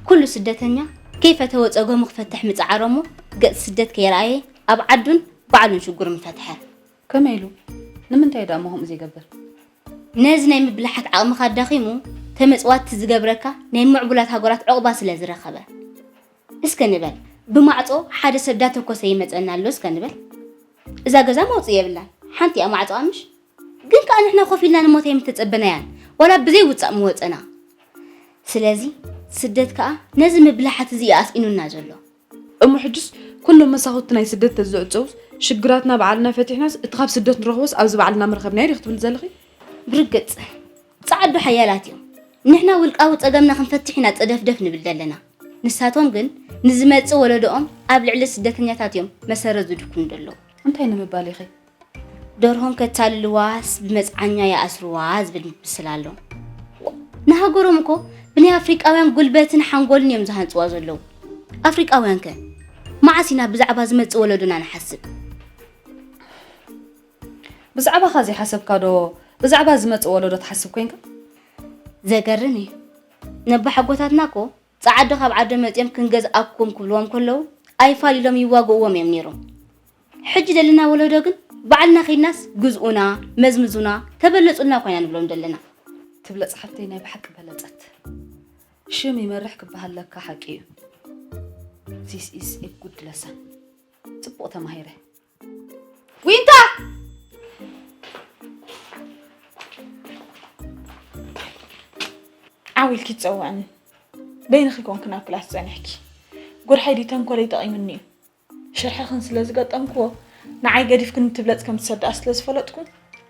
ኩሉ ስደተኛ ከይፈተወ ጸገሙ ክፈትሕ ምጽዓሮ እሞ፣ ገጽ ስደት ከይረኣየ ኣብ ዓዱን ባዕሉን ሽግሩ ምፈትሐ። ከመይ ኢሉ? ንምንታይ ደኣ እሞ ከምኡ ዘይገብር? ነዚ ናይ ምብላሓት ዓቕምኻ ኣዳኺሙ፣ ተመጽዋቲ ዝገብረካ ናይ ምዕቡላት ሃገራት ዑቕባ ስለ ዝረኸበ። እስከ ንበል፣ ብማዕጾ ሓደ ሰብ ዳተኮሰ ይመጸና ኣሎ እስከ ንበል። እዛ ገዛ መውጽኢ የብላን። ሓንቲ እያ ማዕጾኣ ምሽ? ግን ከኣ ንሕና ኮፍ ኢልና ንሞት ኣይምተጸበናያን፣ ዋላ ብዘይ ውጻእ ምወጸና። ስለዚ ስደት ከኣ ነዚ ምብላሓት እዚ እዩ ኣስኢኑና ዘሎ። እሞ ሕጅስ ኩሎም መሳኹቲ ናይ ስደት ተዝዕጸውስ፣ ሽግራትና ባዕልና ፈቲሕናስ፣ እቲ ካብ ስደት ንረኽቦስ ኣብዚ ባዕልና ምረኸብናዮ ዲኺ ትብሊ ዘለኺ? ብርግጽ፣ ጸዓዱ ሓያላት እዮም። ንሕና ውልቃዊ ጸገምና ክንፈትሕ ኢና ጸደፍደፍ ንብል ዘለና። ንሳቶም ግን ንዝመጽእ ወለዶኦም ኣብ ልዕሊ ስደተኛታት እዮም መሰረት ዝድኩኑ ዘለዉ። እንታይ ንምባል ኢኺ? ደርሆም ከታልልዋስ ብመጽዓኛ ይኣስርዋ ዝብል ምስላ ኣሎ። ንሃገሮም እኮ ብናይ ኣፍሪቃውያን ጉልበትን ሓንጎልን እዮም ዝሃንጽዋ ዘለዉ። ኣፍሪቃውያን ከ? መዓስ ኢና ብዛዕባ ዝመጽእ ወለዶና ንሓስብ? ብዛዕባኻ ዘይሓሰብካ ዶ ብዛዕባ ዝመጽእ ወለዶ ትሓስብ ኮንካ? ዘገርም እዩ። ነባሓጎታትና እኮ ጸዓዱ ካብ ዓዶም መጺኦም ክንገዝኣኩም ክብልዎም ከለዉ ኣይፋል ኢሎም ይዋግእዎም እዮም ነይሮም። ሕጂ ደለና ወለዶ ግን ባዕልና ኸይድናስ ግዝኡና፣ መዝምዙና፣ ተበለጹልና እኳ ኢና ንብሎም ደለና። ትብለጽ ሓፍተይ ናይ ብሓቂ በለጸት። ሽም ይመርሕ ክበሃል ለካ ሓቂ እዩ። This is a good lesson። ጽቡቕ ተማሂረ። ዊንታ! ዓው ኢልኪ ትጸውዕኒ። በይንኺ ኮንኪ ናብ ክላስ ጸኒሕኪ። ጉርሐይ ድዩ ተንኮለይ ጠቒሙኒ እዩ። ሽርሕኽን ስለ ዝገጠምክዎ፣ ንዓይ ገዲፍክኒ ትብለጽ ከም ትሰድኣ ስለ ዝፈለጥኩ፣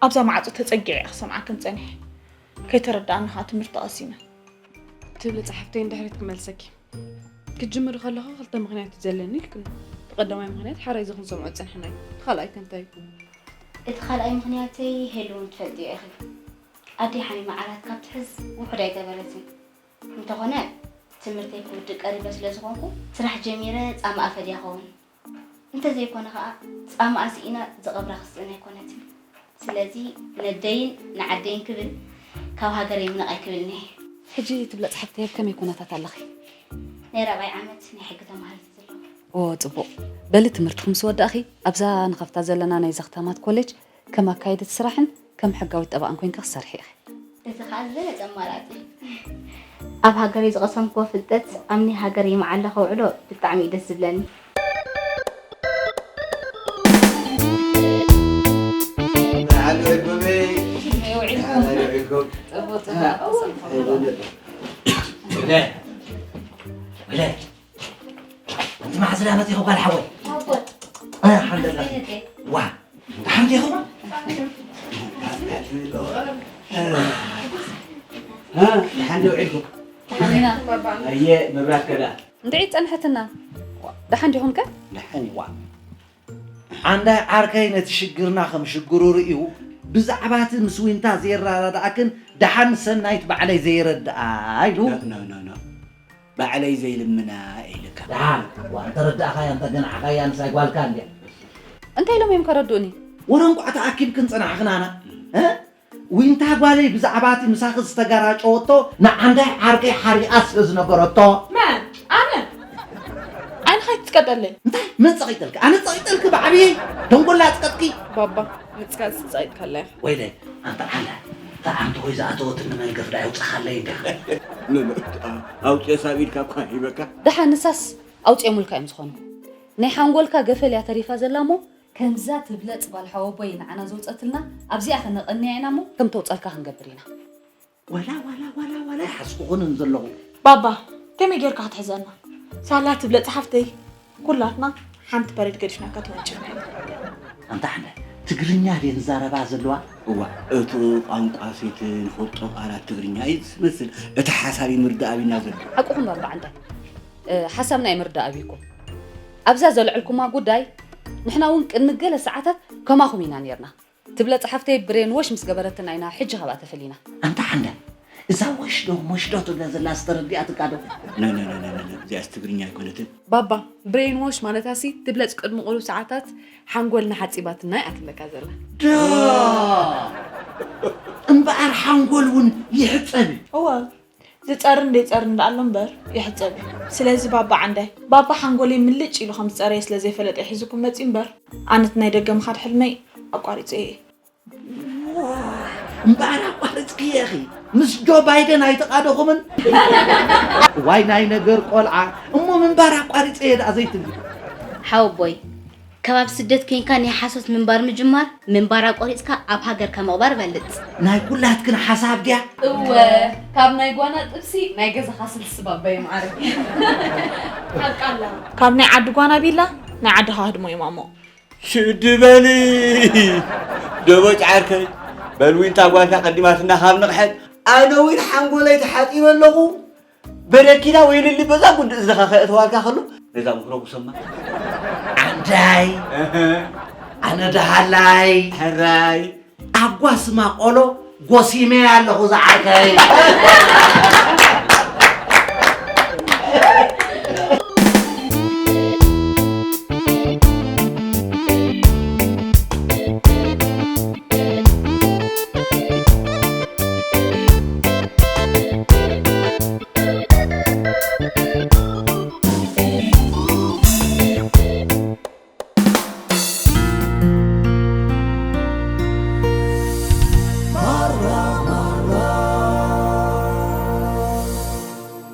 ኣብዛ ማዕጾ ተጸጊዐ እየ ክሰምዓክን ጸኒሐ። ከይተረድኣኒ ኸኣ ትምህርቲ ቀሲመ። ትብለጽ ሓፍተይ ንድሕሪት ክመልሰኪ። ክትጅምሪ ከለኺ ክልተ ምኽንያት እዩ ዘለኒ ኢልክኒ። እቲ ቀዳማይ ምኽንያት ሓራይ እዚ ክንሰምዖ ዝጸናሕና እዩ። እቲ ካልኣይ ከ እንታይ እዩ? እቲ ካልኣይ ምኽንያተይ ሄሉ እውን ትፈልጥዮ ኢኺ። ኣደይ ሓሚማ ዓራት ካብ ትሕዝ ውሑድ ኣይገበረትን። እንተኾነ ትምህርተይ ክውድእ ቀሪበ ስለ ዝኾንኩ ስራሕ ጀሚረ ጻማኣ ፈድያ ኸውን። እንተዘይኮነ ኸኣ ጻማኣ ስኢና ዝቐብራ ክስእን ኣይኮነትን። ስለዚ ነደይን ንዓደይን ክብል ካብ ሃገረይ ምነቕ ኣይክብልን እየ። ሕጂ ትብለጽ ሓፍተይ ኣብ ከመይ ኩነታት ኣለኺ? ናይ ራብዓይ ዓመት ናይ ሕጊ ተማሃሪት ዘለኹ። ኦ ጽቡቕ። በሊ ትምህርትኺ ምስ ወዳእኺ ኣብዛ ንኸፍታ ዘለና ናይዛ ከተማት ኮሌጅ ከም ኣካየዲት ስራሕን ከም ሕጋዊት ጠበቓን ኮይንኪ ክትሰርሒ ኢኺ። እዚ ኸኣ ዝበለጸ ኣማራጺ እዩ። ኣብ ሃገረይ ዝቐሰምክዎ ፍልጠት ኣብ ናይ ሃገረይ መዓላ ከውዕሎ ብጣዕሚ እዩ ደስ ዝብለኒ። ኣንቲ መዓዝ ደኣ መጺኹ ጓል ሓወይ? ኣቦ። ኣይ፣ ሓንደላ። እህቴ። ዋ፣ ደሓን ዲኹም? እ፣ ደሓን ዶ ውዒልኩም? ደሓን ኢና። ኣየ፣ መብራት ከ ደኣ? እንድዒ ጸንሐትና። ዋ፣ ደሓን ዲኹም ከ? ደሓን እዩ። ዋ። ዓንዳይ ዓርከይ ነቲ ሽግርና ከም ሽግሩ ርእዩ፣ ብዛዕባ እቲ ምስ ዊንታ ዘየረዳድኣክን ደሓን ሰናይት ባዕለይ ዘየረድኣ ኢሉ። ኖ፣ ኖ፣ ኖ፣ ኖ። ባዕለይ ዘይልምና ኢልካ። ደሓን፣ ዋ፣ እንተረዳእኻያ፣ እንተገናዕኻያ፣ ንሳ ጓልካ እንድያ። እንታይ ኢሎም እዮም ከረድኡኒ? ወረ እንቋዕ ተኣኪብክን ጸናሕክናና፣ እ? ዊንታ ጓለይ ብዛዕባ እቲ ምሳኺ ዝተጋራጨወቶ ንዓንዳይ ዓርከይ ሓሪቓ ስለ ዝነገረቶ። መን? ኣነ? ዓይንኻ ኣይትጽቀጠለይ። እንታይ? መን ጸቒጠልኪ? ኣነ ጸቒጠልኪ ብዓብየይ? ደንጎላ ጸቐጥኪ? ባባ፣ ንስኻ ጸቒጥካላ ኢኻ። ወይለይ፣ ኣንታ ዓንዳ፣ እታ ዓንዲ ኾይ ዝኣተወትኒ መንገፍ ደኣ የውጻኻለይ እንዲኻ። ኖ፣ ኖ፣ ኣውጽኤ ሳብ ኢድካ እኳ ሂበካ። ደሓን ንሳስ ኣውጺኦምልካ እዮም ዝኾኑ። ናይ ሓንጎልካ ገፈል እያ ተሪፋ ዘላ እሞ፣ ከምዛ ትብለጽ ጓል ሓወቦይ ንዓና ዘውጸትልና፣ ኣብዚኣ ከነቐንያ ኢና እሞ፣ ከም ተውጸልካ ክንገብር ኢና። ዋላ፣ ዋላ፣ ዋላ፣ ዋላ ይሓስኩኽንን ዘለኹ። ባባ፣ ከመይ ጌርካ ክትሕዘና? ሳላ ትብለጽ ሓፍተይ፣ ኩላትና ሓንቲ ፐሬድ ገዲፍናካ ተወንጭፍና ኢና። ኣንታ ሓንዳ፣ ትግርኛ ድየን ዝዛረባ ዘለዋ? እዋ፣ እቱ ቋንቋ ሴት ንፈልጦ ቃላት ትግርኛ እዩ ዝመስል። እቲ ሓሳብ ይምርዳእ ኣቢና ዘሎ። ሓቅኹም ባባ ዓንዳይ፣ እ፣ ሓሳብና ይምርዳእ ኣቢኩም። ኣብዛ ዘልዕልኩማ ጉዳይ፣ ንሕና እውን ቅድሚ ገለ ሰዓታት ከማኹም ኢና ኔርና። ትብለጽ ሓፍተይ ብሬን ዎሽ ምስ ገበረትና ኢና ሕጂ ካብኣ ተፈሊና። ኣንታ ሓንዳ፣ እዛ ወሽዶ መሽዶ ትብላ ዘላ ዝተረዲኣትካ ዶ? እዚኣስ ትግርኛ ኣይኮነትን። ባባ፣ ብሬን ዎሽ ማለታሲ ትብለጽ ቅድሚ ቁሩብ ሰዓታት ሓንጎልና ሓጺባትና እያ ትብለካ ዘላ። ዳ እምበኣር ሓንጎል እውን ይሕጸብ እዩ። እወ ዝጸርን ዘይጸርን እንዳኣሎ እምበር ይሕጸብ እዩ። ስለዚ ባባ ዓንዳይ ባባ ሓንጎለይ ምልጭ ኢሉ ከም ዝጸረየ ስለ ዘይፈለጠ ሒዙኩም መጺ እምበር ኣነት ናይ ደገ ምኻድ ሕልመይ ኣቋሪጸ እየ። እምበኣር ኣቋርጽክየ ኢኺ ምስ ጆ ባይደን ኣይተቓደኹምን። ዋይ ናይ ነገር ቆልዓ። እሞ ምንባር ኣቋሪጸ እየ ደኣ ዘይትብል። ሓወቦይ፣ ከባብ ስደት ኮይንካ ናይ ሓሶት ምንባር ምጅማር፣ ምንባር ኣቆሪጽካ ኣብ ሃገርካ ምቕባር በልጽ። ናይ ኩላትክን ሓሳብ ድያ? እወ፣ ካብ ናይ ጓና ጥብሲ ናይ ገዛኻ ስልሲ ባባይ ማዕረ። ሓቃላ ካብ ናይ ዓዲ ጓና ቢላ ናይ ዓድኻ ህድሞ ይማሞ። ሽዲ በሊ ደቦጭ ዓርከይ፣ በል ዊንታ ጓልካ ቀዲማትና ካብ ንቕሐት። ኣነ ዊን ሓንጎለይ ተሓጺበ ኣለኹ። በረኪና ወይ ልሊ በዛ ጉንዲ እዝኻ ከእተዋልካ ከሎ ነዛ ምክሮ ጉሰማ። ዓንዳይ ኣነ ደሃላይ ሕራይ ኣጓስማ ቆሎ ጎሲመ ኣለኹ ዝዓርከይ።